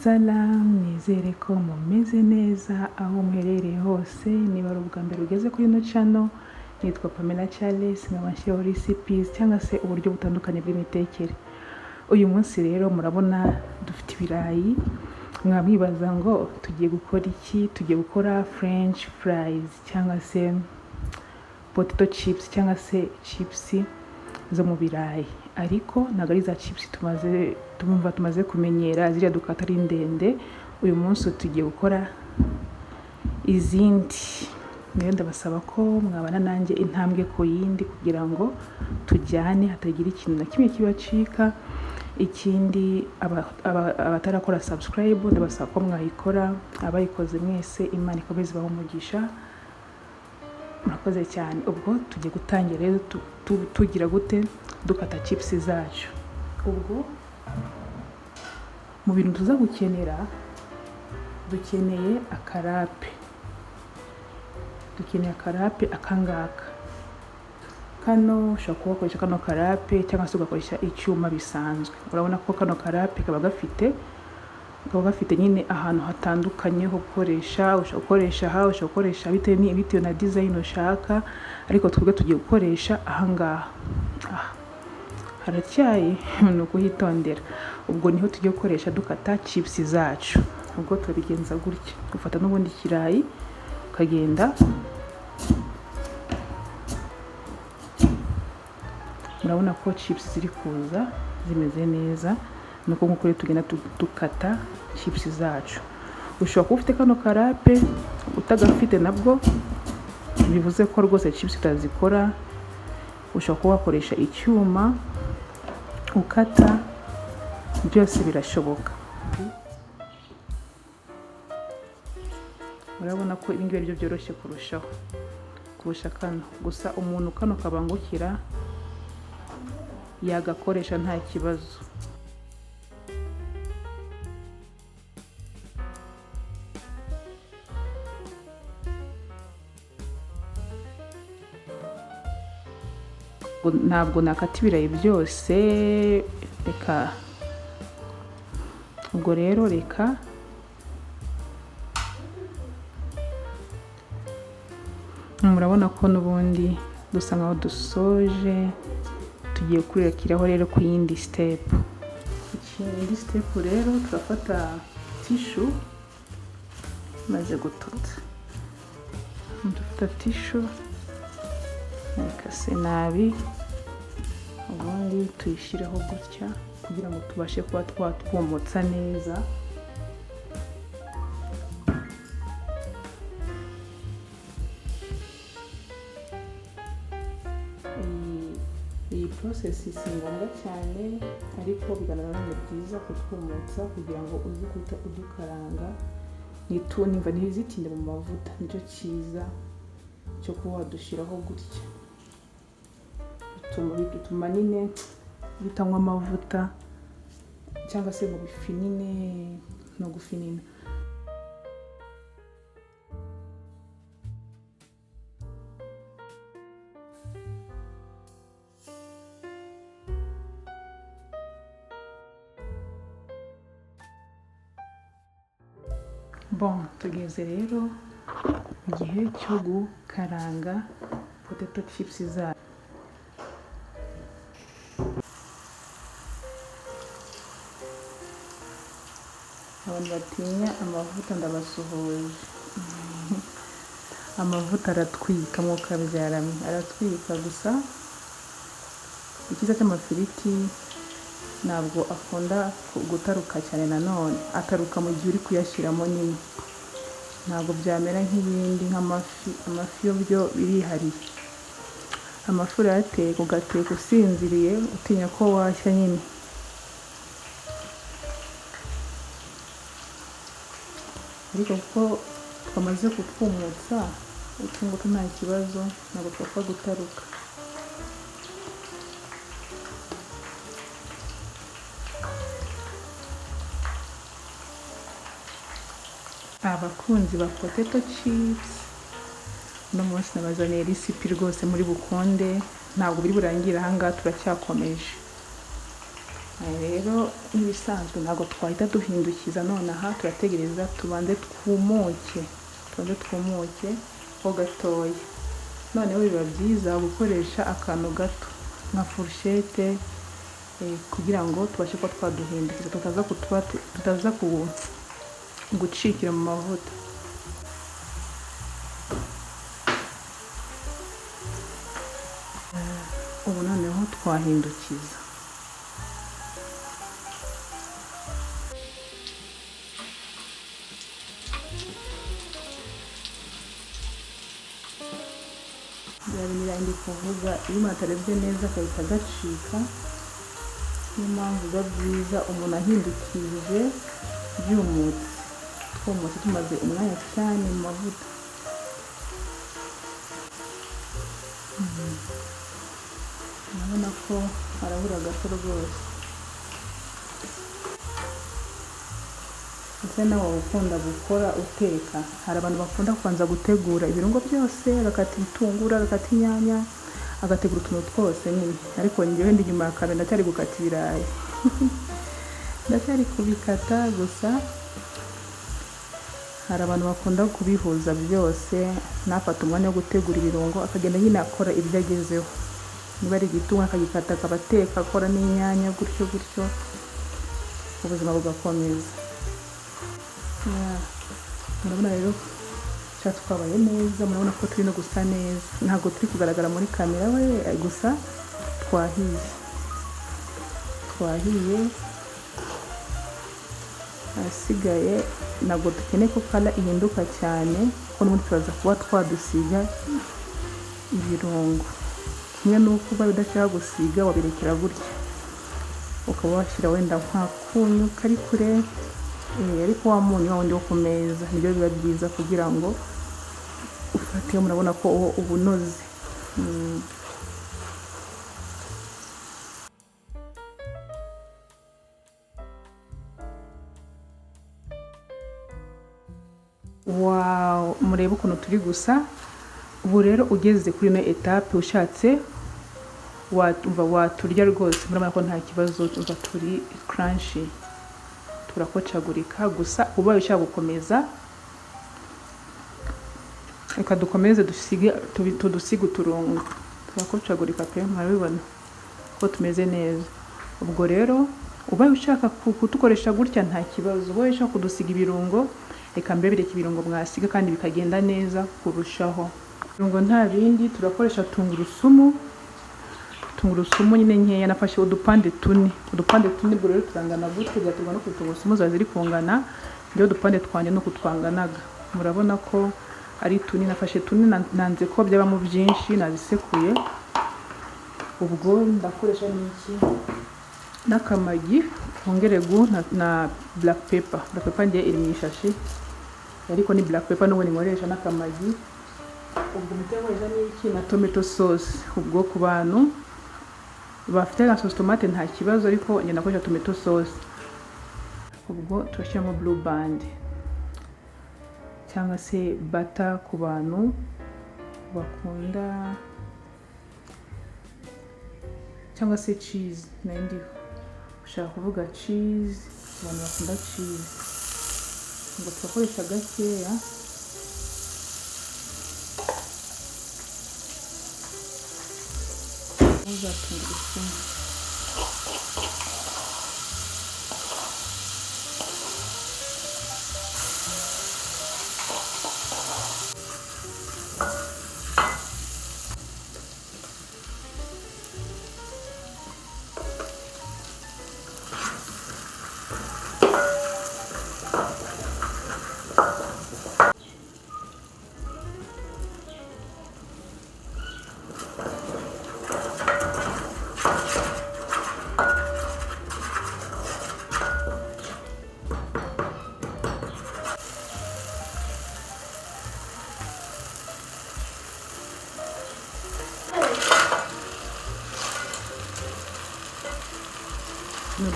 Salam, nizere ko mumeze neza aho muherereye hose. Niba ari ubwa mbere ugeze kuri ino channel, nitwa Pamela Charles, nkaba nshyiraho recipes cyangwa se uburyo butandukanye bw'imitekere. Uyu munsi rero murabona dufite ibirayi, mwamwibaza ngo tugiye gukora iki? Tugiye gukora french fries cyangwa se potato chips cyangwa se chips zo mu birayi, ariko ntabwo ari za chips tumaze tumva tumaze kumenyera, ziriya dukata ari ndende. Uyu munsi tugiye gukora izindi. Rero ndabasaba ko mwabana nanjye intambwe ku yindi kugira ngo tujyane, hatagira ikintu na kimwe kibacika. Ikindi, abatarakora subscribe ndabasaba ko mwayikora. Abayikoze mwese, Imana ikomeze ibahe umugisha, murakoze cyane. Ubwo tugiye gutangira rero, tugira gute? Dukata chips zacu. Ubwo mu bintu tuza gukenera, dukeneye akarape, dukeneye akarape akangaka kano. Ushobora kuba wakoresha kano karape cyangwa se ugakoresha icyuma bisanzwe. Urabona ko kano karape kaba gafite nyine ahantu hatandukanye ho gukoresha. Ushobora gukoresha aha, ushobora gukoresha bitewe na design ushaka, ariko twebwe tugiye gukoresha ahangaha. Aha haratyaye, ni ukuhitondera. Ubwo niho tugiye gukoresha dukata chips zacu. Ubwo turabigenza gutya: ufata n'ubundi ikirayi ukagenda, murabona ko chips ziri kuza zimeze neza. Nuko nk'uko rero tugenda dukata chips zacu. Ushobora kuba ufite kano karape, utagafite nabwo bivuze ko rwose chips utazikora. Ushobora kuba wakoresha icyuma ukata, byose birashoboka. Murabona ko ibi ngibi ari byo byoroshye kurushaho kurusha kano. Gusa umuntu kano kabangukira yagakoresha nta kibazo. Ntabwo nakata ibirayi byose, reka. Ubwo rero reka murabona ko n'ubundi dusa nkaho dusoje, tugiye kurekeraho rero ku yindi step. Indi step rero, turafata tissue maze gutota, dufata tissue nakase nabi, ubundi tuyishyireho gutya kugira ngo tubashe kuba twatwumutsa neza. Iyi process si ngombwa cyane, ariko bigana nanone byiza kutwumutsa kugira ngo uze guhita udukaranga, nimva ntizitinde mu mavuta. Nicyo cyiza cyo kuba wadushyiraho gutya, bituma nyine bitanywa amavuta cyangwa se ngo bifinine no gufinina. Bon, tugeze rero mu gihe cyo gukaranga potato chips zacu. Abantu batinya amavuta ndabasuhuje. Amavuta aratwika, mwuka aratwika. Gusa icyiza cy'amafiriti, ntabwo akunda gutaruka cyane. Nanone ataruka mu gihe uri kuyashyiramo nyine, ntabwo byamera nk'ibindi nk'amafi. Amafi yo byo birihariye. Amafi urayateka, ugateka usinziriye, utinya ko washya nyine. Ariko kuko twamaze kutwumutsa utu ngutu, nta kibazo, ntabwo twapfa gutaruka. Abakunzi ba potato chips, uno munsi nabazaniye recipe rwose muri bukunde. Ntabwo biri burangire ahangaha, turacyakomeje. Rero nk'ibisanzwe ntabwo twahita duhindukiza nonaha, turategereza tubanze twumuke, tubanze twumuke ho gatoya. Noneho biba byiza gukoresha akantu gato nka furushete, kugira ngo tubashe kuba twaduhindukiza, tutaza gucikira mu mavuta. Ubu noneho twahindukiza. Bya bindi kuvuga, iyo umuntu atarebye neza agahita agacika, niyo mpamvu biba byiza umuntu ahindukije byumutse, twumutse tumaze umwanya cyane mu mavuta. Urabona ko harabura gato rwose. Ese nawe waba ukunda gukora uteka? Hari abantu bakunda kubanza gutegura ibirungo byose, agakata ibitunguru, agakata inyanya, agategura utuntu twose nyine, ariko njyewe ndi inyuma ya kamera ndacyari gukata ibirayi, ndacyari kubikata gusa. Hari abantu bakunda kubihuza byose, ntafate umwanya wo gutegura ibirungo, akagenda nyine akora ibyo agezeho. Niba ari igitunguru akagikata, akaba ateka, akora n'inyanya, gutyo gutyo, ubuzima bugakomeza. Murabona rero twabaye neza, murabona ko turi no gusa neza, ntabwo turi kugaragara muri kamera we, gusa twahiye, twahiye. Ahasigaye ntabwo dukeneye ko kala ihinduka cyane, kuko n'ubundi turaza kuba twadusiga ibirungo. Kimwe n'uko uba udashaka gusiga wabirekera gutya, ukaba washyira wenda nk'akunyu kari kure, ariko wa munyu wa wundi wo ku meza nibyo biba byiza kugira ngo ufate. Murabona ko uwo uba unoze. Wow, murebe ukuntu turi gusa. Ubu rero ugeze kuri ino etape, ushatse waturya rwose, murabona ko nta kibazo, umva turi crunchy, turakocagurika. Gusa ubaye ushaka gukomeza, reka dukomeze tudusige uturungo, turakocagurika pe, murabibona ko tumeze neza. Ubwo rero ubaye ushaka kudukoresha gutya nta kibazo, ubaye ushaka kudusiga ibirungo, reka mbebereke ibirungo mwasiga kandi bikagenda neza kurushaho. Ibirungo nta bindi, turakoresha tungurusumu, tungurusumu nyine nkeya, nafashe udupande tune, udupande tune. Ubwo rero turangana gutya, byaterwa no tungurusumu zawe ziri kungana, njyewe udupande twanjye nuko twanganaga, murabona ko ari tune, nafashe tune, nanze ko byabamo byinshi, nazisekuye. Ubwo ndakoresha n'iki, n'akamagi kongere gu na black pepper. Black pepper ngiye iri mu ishashi, ariko ni black pepper n'ubundi nkoresha n'akamagi. Ubwo umuti nkoresha n'iki, na tomato sauce. Ubwo ku bantu bafite na sauce tomate nta kibazo, ariko njye nakoresha tomato sauce. Ubwo turashyiramo blue band cyangwa se butter ku bantu bakunda, cyangwa se cheese, nayo ndiho ushaka kuvuga cheese, abantu bakunda cheese. Ngo turakoresha gakeya, za tungurusumu.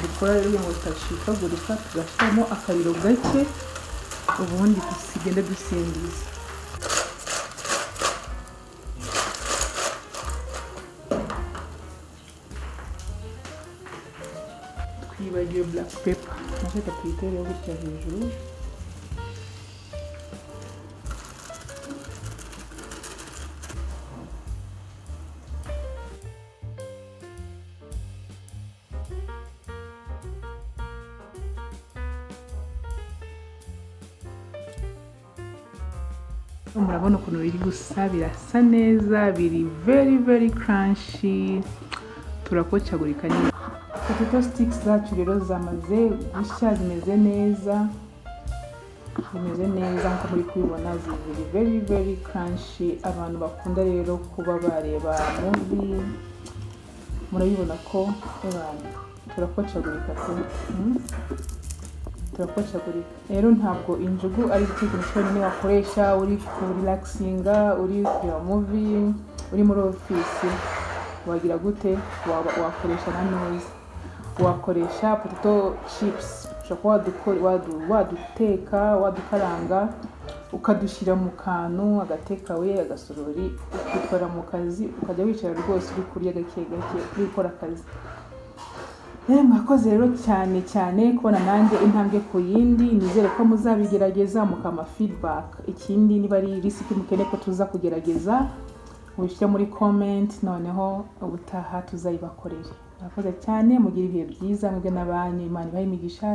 Dukora rero kugira ngo zitacikagurika, tugashyiramo akariro gake, ubundi tugende dusimbiza. Tutibagiwe black pepper, nayo reka tuyitereho gutya hejuru. Murabona ukuntu biri gusa, birasa neza, biri very very crunchy, turakocagurika neza. Potato sticks zacu rero zamaze gushya, zimeze neza, zimeze neza nk'uko muri kubibona, ziri very very crunchy. Abantu bakunda rero kuba bareba movie, murabibona ko abantu turakocagurika pe. Turakocagurika. Rero ntabwo injugu ari cyo kintu cyonyine wakoresha uri kurelaxinga, uri kureba movie, uri muri office. Wagira gute? Wakoresha na noise, wakoresha potato chips. Ushobora kuba waduteka, wadukaranga, ukadushyira mu kantu, agatekawe, agasorori, ukitwara mu kazi, ukajya wicara rwose uri kurya gake gake uri gukora akazi. Rero mwakoze rero cyane cyane kubona nanjye intambwe ku yindi. Nizere ko muzabigerageza mukampa feedback. Ikindi, niba ari recipe mukeneye ko tuza kugerageza, mubishyire muri comment, noneho ubutaha tuzayibakorere. Murakoze cyane, mugire ibihe byiza mwebwe n'abanyu. Imana ibahe imigisha.